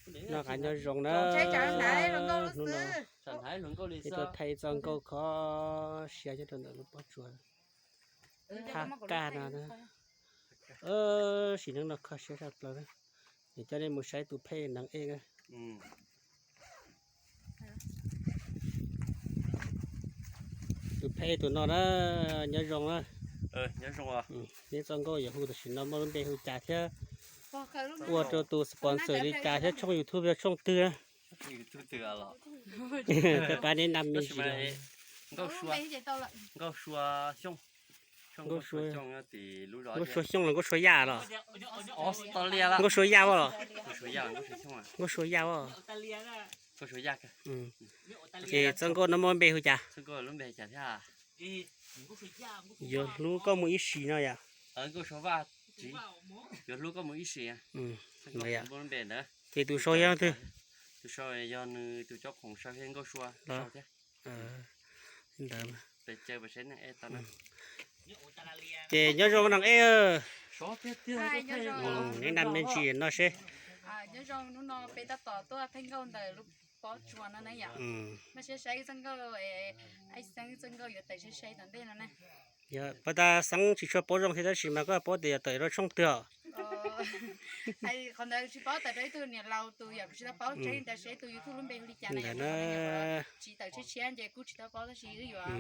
Noj qab nyob zoo na. Hnub no peb tuaj thaij txoj nkauj kho siab nyob rau ntawm lub pob tsuas thaj kaj no. Sim neej no kho siab tshaj plaws na. Ces coj nej mus saib tus phej neeg ej na. Tus phej tus no na, nyob zoo na. Neb txoj nkauj yuav hu tam sim no muaj lub npe hu cas thiab ua rau tus sponsor li cas thiab tshooj YouTube yog tshooj twg na? Pab neb naj me ntsis. Nkauj Sua, Nkauj Sua Xyooj los Nkauj Sua Yaj los? Nkauj Sua Yaj os. Nkauj Sua Yaj os. Ces txoj nkauj no muaj npe hu cas? Yuav hlub koj mus ib sim no yom. Ces tus sau yog twg? Tus sau yog nws tus cov khoom sau thiab Nkauj Sua los? Ntawd. Ces nyob zoo neeg ej. Neb naj me ntsis no seb. Nyob zoo, hnub no peb tab tom tuaj thaij nkauj ntawm lub pob tsuas no na yom. Npaj siab saib txoj nkauj, Aib Xeeb txoj nkauj yuav tawm sai sai tom ntej no na. Yog pab tas Xeeb tsis tshua paub zoo thiab tab sis mas koj paub tias yuav tawm rau tshooj twg os? Qhov ntawd tsis paub, tawm rau ib tug niam laus tus yom, kuv tsis tau paub, tseeb ntawd seb tus YouTube lub npe hu li cas na. Ntawd na, tsis tawm tshiab tshiab ces kuj tsis tau paub tab sis wb yuav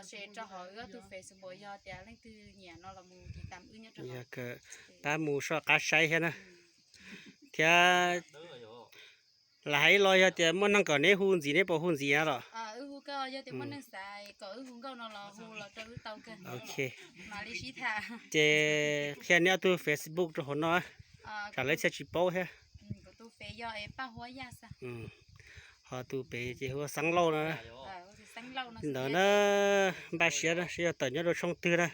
share rau hauv wb ob tug Facebook, yog tias leej twg nyiam no los mus tiv tam wb nyob rau hauv. Pab mus soj qab saib thiab na. Thiab lam hais ib los, yog tias muaj neeg kom neb hu ntxiv neb puas hu ntxiv los? Ok. Ces qhia neb ob tug Facebook rau hauv no, tsam lawv thiaj tsis paub thiab. Ho tus pem ces hu ua Xeeb Lauj no. Ntawd na, npaj siab na, seb yog tawm nyob rau tshooj twg na.